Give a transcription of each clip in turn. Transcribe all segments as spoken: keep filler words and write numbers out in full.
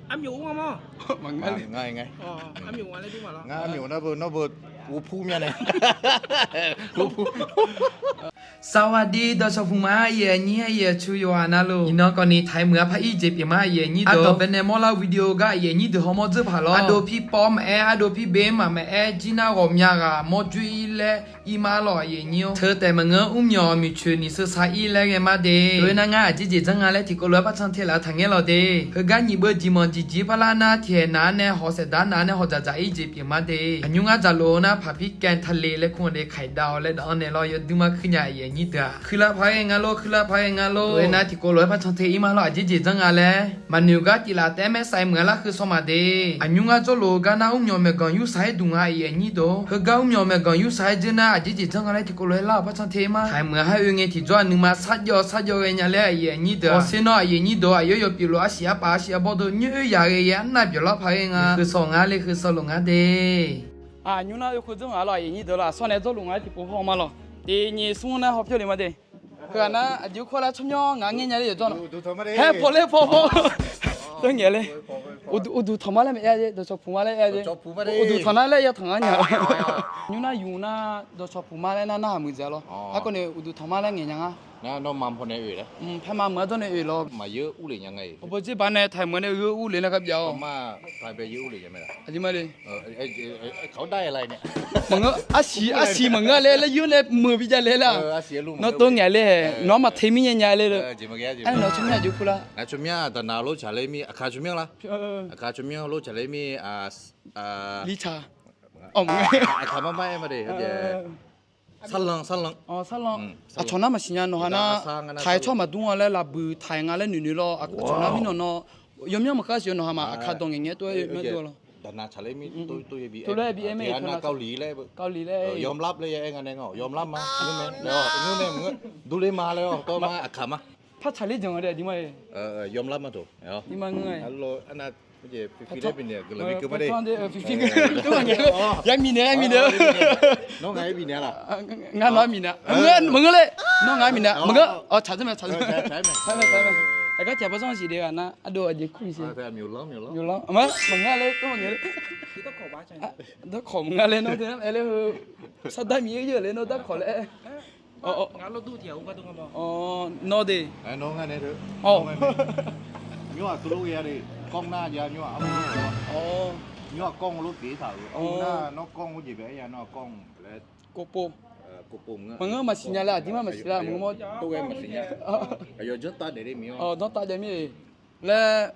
Armyawf ur nga ma. Maqngeur le. Ngar armyawf nar beu nawr beu ur pur myav nae. Ur pur. Sawaqdi dawqshawq puq ma aqyuif aqnyir aqyuif aqtsu yawqghaq navluf. Iqnan kawfni taiq muiq-a par ir jeq pyeuf ma aqyuif aqnyir deuq. Ardawq baenae mawrlar video gar aqyuif aqnyir deuq hawmawr dzeur paq lawr. Ardov pi pawv maqaer, ardov pi bemq maqaer, jirnar ghawqmya ghaq mawr dzoer ir laer ir ma lawq aqyuif aqnyir-or. Teu taef maqngeur mrmyawq miqcoeq ni sheursar ir laer ghae ma de. Khoernar ngar aqjeq jeq janr nga laer tiqkawv lof-aer par can te laf-eu taqngaer lawq de. Heugar nyiq beuv jeq manq jeq jir parlar nar tiqhaeq nav-aer nae hawq saef dar nav-aer nae hawq dzaqdzaq ir jeq pyeuf ma de. Aqnymr ngar dzaqlof-eu nar paq pir kaev tale laer kur-eu de kaiq dav-awq laer dawq-anr naeq lawr yawduir mar kuir nya aqyuif aqnyir deuq-aq. Kuirlar paq-aer ghae nga lor, kuirlar paq-aer ghae nga lor. Khoernar tiqkawv lof-aer par can te ir ma lawr aqjeq jeq janr nga laer. Maqnoeq gar tif laf taef-aer maer saef meuq-a lar kheusawq ma de. Aqnymr ngar jawrluf-eu gar nar mrmyawq myawqganq yursav-aer duq nga aqyuif aqnyir deuq. Heugar mrmyawq myawqganq yursav-aer dzeur nar aqjeq jeq janr nga laer tiqkawv lof-aer lar-awq par can te ir ma. Taiq muiq-a har oe ngae tiqjawr-aq nuima sarjav sarjav ghae nya laer aqyuif aqnyir deuq. Hawsher nawr aqyuif aqnyir deuq aqyawf yawpyeuf lof arsiq arpaf arsiq arbawr deuq nyoer oer yaq ghae yaer arnav byawq lar paq-aer nga. Kheusawq nga le kheusawq lof nga de. Aqnymr nar oe khoer dzeur nga lawr aqyuif aqnyir deuq lawr aqsawr nae jawrluf nga-aer tiqpov haw ma lawq. Tiq nyiq smr nar hawpyawr le ma de. Heu-aq nar aqjeq kur lar tsawrmyanr ngaq ngaer nya ler yawqjawr na. Haer paw ler paw paw. Teu ngaeq ler. Uqduq tanq ma laer maeq-aer jeq dawqshawq puq ma laer aer jeq. Uqduq tanq nar laer ya tanq ngar nya. Nymr nar yuf nar dawqshawq puq ma laer nar narhaq muiqdzaeq lawr. Arkawv ni uqduq tanq ma laer ngaeq nya nga. Paer ma meuq-ar dawr nae oeq lawr. Maqyeur urle nya nga-iq. Awqbawq dzer baq nae taiq meuq nae yeur urle nar gar byav-awq. Aqjeq ma le. Maqngeur arsiq arsiq maqngeur laer laer yeur nae meuq bi jav le lar. Nawr tov ngaeq ler-ae nawr maqte mir nya nya ler-eu. Aer nawq tsawrmyanr aqjeq kur lar. Ngaq tsawrmyanr daqnaq lor tsaqler mir aqkaq tsawrmyanr lar. Aqkaq tsawrmyanr lor tsaqler mir. Li tsaq. Aqkaq mar mar aer ma de. Sarlan sarlan. Sarlan. Aqcawq nar maqsiq nya nawq ha nar. Taiq tsawr maqdur nga laer laf buiq taiq nga laer noeq noeq lawr. Aqcawq nar mirnawq nawr yawmyanr maqkhav siq-eu nawq ha ma aqkaq dawq ngaeq ngae tov-aer maer dur-a lawr. Daqnaq tsaqler mir tov tov yabi aer ma. Kawvliq laer. Kawvliq laer. Yawmlar laer ya aer nga nae nga yawmlar ma. Ngeur mae ngeur mae ngeur. Durler ma laer-awr kawv ma aqkaq ma. Par tsaqler janq-a de aqjeq ma-e. Yawmlar ma toq. Arnav arnav jeq fifir laer bifnaeq guiqlanq bi keuv ma de. Fifir keuv ma de. Yamiqnaeq yamiqnaeq. Nawr ngaq-aer bifnaeq laf. Ngar nawq-aer miqnaeq. Maqngeur le. Nawr ngaq-aer miqnaeq maqngeur. Tsaq dzeur mae tsaq dzeur mae. Aqgar tiq ghaq par zanr siq de ghaq nar ardov aqjeq kur siq. Maqngeur le. Darkawq maqngeur le nawr de aer le heu. Sardar Miqyaer-eu le nawr darkawq laer. Nawr de. Nymr-aq tuvlof ghae-a de. Kawr nar jav nymr-aq armur lor. Nymr-aq kawr-eu lof pyeuf taq-euq armur nar nawr kawr-eu jeq bae-aer ya nawr kawr-eu laer. Kovpov. Maqngeur maqsiq nya laer aqdirmar maqsiq lar maqngeur mawr. Tov ghae maqsiq nya. Aqyawf janrtav daef le miq-anr. Janrtav daef mir-e. Laer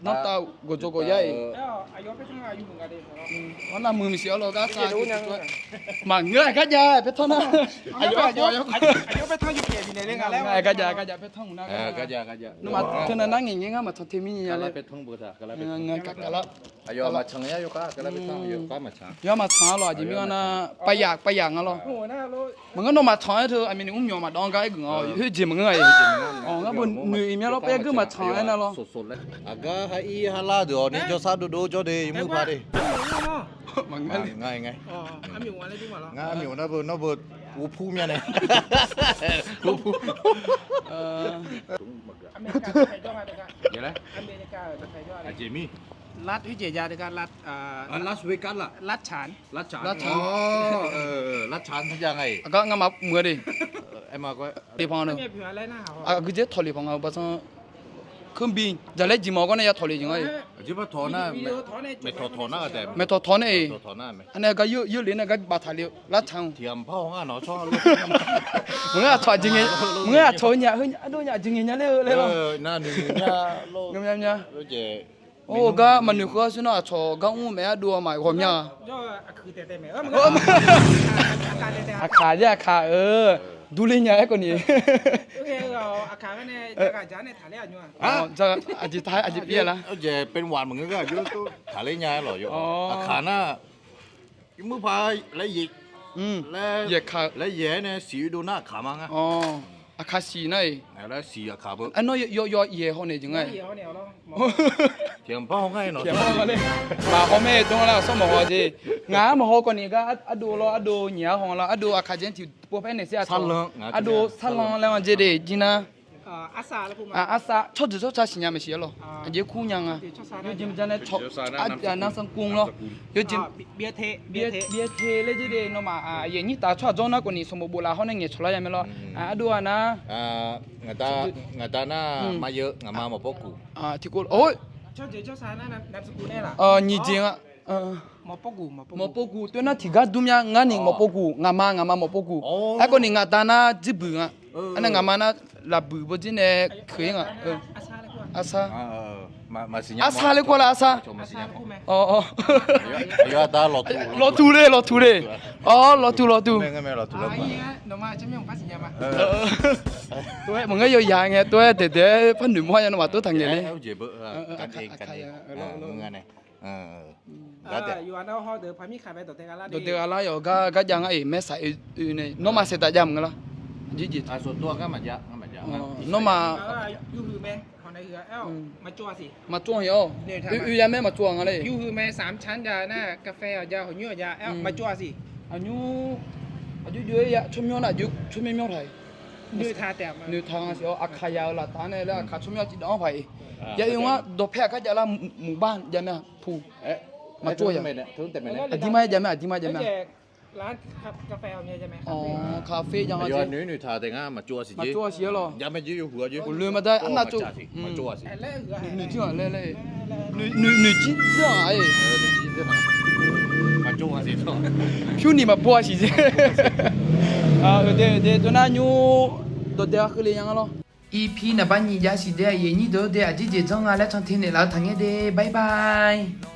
nanrtav gawqjawq gawqyar-iq. Arnav muiq maqsiq-awr lawr gar sav. Maqngeur-aq gar jav paertanr nar. Gar jav gar jav paertanr muiq nar. Teunav nar ngaeq ngaer ngar maqtanq te mir nya lar. Aqyawf maqtsanq-a lawr aqjeq mirnae nar, pavyaq pavyaq nga lawr. Maqngeur nawr maqtsanq-aer teu aqmyawf ni mrmyawq maqdawv-anr gar aer geuf nga. Khoerjeq maqngeur-a. Ngar beu noeq-iq mya lawr paer geur maqtsanq-aer nar lawr. Aqgar har ir har lar deuq-awq ni jawrsar dovdov jawr de yawmuiq paq de. Maqngeur le. Ngar armyawf nar beu nawr beu ur pur myav nae. Aqjeq mir. Las Vegas la. Las Vegas. Las Vegas nga-iq. Aqgar ngamaf muiq-a de. Aqgeujeq tawqliq paq nga-eu baqsanr. Keuvbi jaqlaer jeq mawf-eu gar nae ya tawqliq jeq nga-iq. Maeqtawq tawq nar-aq taef. Maeqtawq tawq nar-iq. Anae gar yeur le nar gar baftaq le-eu lar tsaq-anr. Maqngeur aqcawq aqjeq ngae, maqngeur aqcawq-eu nya heu nya ardov nya aqjeq ngae nya ler-eu laer lawr. Ngar noeq mya mya. Or gar maqnoeq kheur-awr sher nar aqcawq gar mr-eu mae ardov-a maqghawq mya-a. Aqkaq jaer aqkaq-eu durler nya-aer kawvni. Aqjeq aqjeq pir-a lar. Taqler nya-aer lawq yawr aqkaq nar. Muiq paq laer yaeq-aer nae siq-eu dov nar aqkaq ma ngar. Aqkaq siq nar-iq. Siq aqkaq beu. Aernar yawyaw yaeq haw naeq jeq nga-iq. Tiqanq bar haw ngar-iq nawq. Maqhaw mae dm lar aqsawr maqhaw jeq. Ngaq-anr maqhaw kawvni gar ardov lawr ardov nyiq-ar haw lar ardov aqkaq jeq-anr tiqpov paer naeq sir aqcawq. Ardov sarlan laer-anr jeq de jir nar. Arsar, tsawrjeuq tsawrca siqnya maqsiq arlawq. Aqjeq kur nya nga. Yawjeq maqja nae cawq, nar sanqkov lawr. Yawjeq byav te laer jir nae nawmaf aqyuif aqnyir taf tsawrhaq jawr nar khawf ni sanqbof boflaf hawr nae ngaeqcawq lar ya mae lawr. Aqdui-aq nar, ngaq da nar, maqyeu ngaqma mawqpawr guq. Tiqkov, nyiq jeq nga. Mawqpawr guq toer nar tiqgar dur mya ngar ni mawqpawr guq, ngaqma ngaqma mawqpawr guq. Aerkhawf ni ngaq da nar jirbuiq nga. Arnae ngaqma nar lafbuiq bawjir nae keuq-ir nga. Arsar. Arsar laer kur-a lar arsar. Lawqtuq le, lawqtuq le. Awr, lawqtuq, lawqtuq. Tov-aer maqngeur, yawyaq ngae tov-aer daeqdaeq-aer par noeqmawr-a ya nawmaf tov taq ngaeq le. Dawqdaeq ghaq lar yawf gar, gar jav ngar-iq maersaq oe nae nawmaf saeqtaf jav mq nga lar. Nawmaf maqtsov-a siq-awr, oe ya mae maqtsov-a nga le. Aqjox jov-aer ya tsawrmyanr nar aqjox tsawrmyanr myanr taq-iq. Noeqtaq nga siq-awr, aqkaq yaq-euq laftav nae laer aqkaq tsawrmyanr civ dawq-anr paq-iq. Ya oe ngar dawqpae aqkar javlar muqbar jav mae-a pu. Maqtsov-a. Aqdirmar-aer jav mae, aqdirmar jav mae. Kaqfe jav nga. Maqtsov-a siq-aer lawq. Ghofle maqdar arnav tsov. Noeqjir-aq laer laer. Noeqjir-aq-e. Pyur ni maqpov-a siq jeq. Aqdui nar nymr dawqdaeq-a keuvle nya nga lawr. Epir naqbar nyiq jav siq de, aqyuif aqnyir deuq-eu de, aqjeq jeq janr nga laer can te naeqlaf-eu taqngaer de. Bye bye.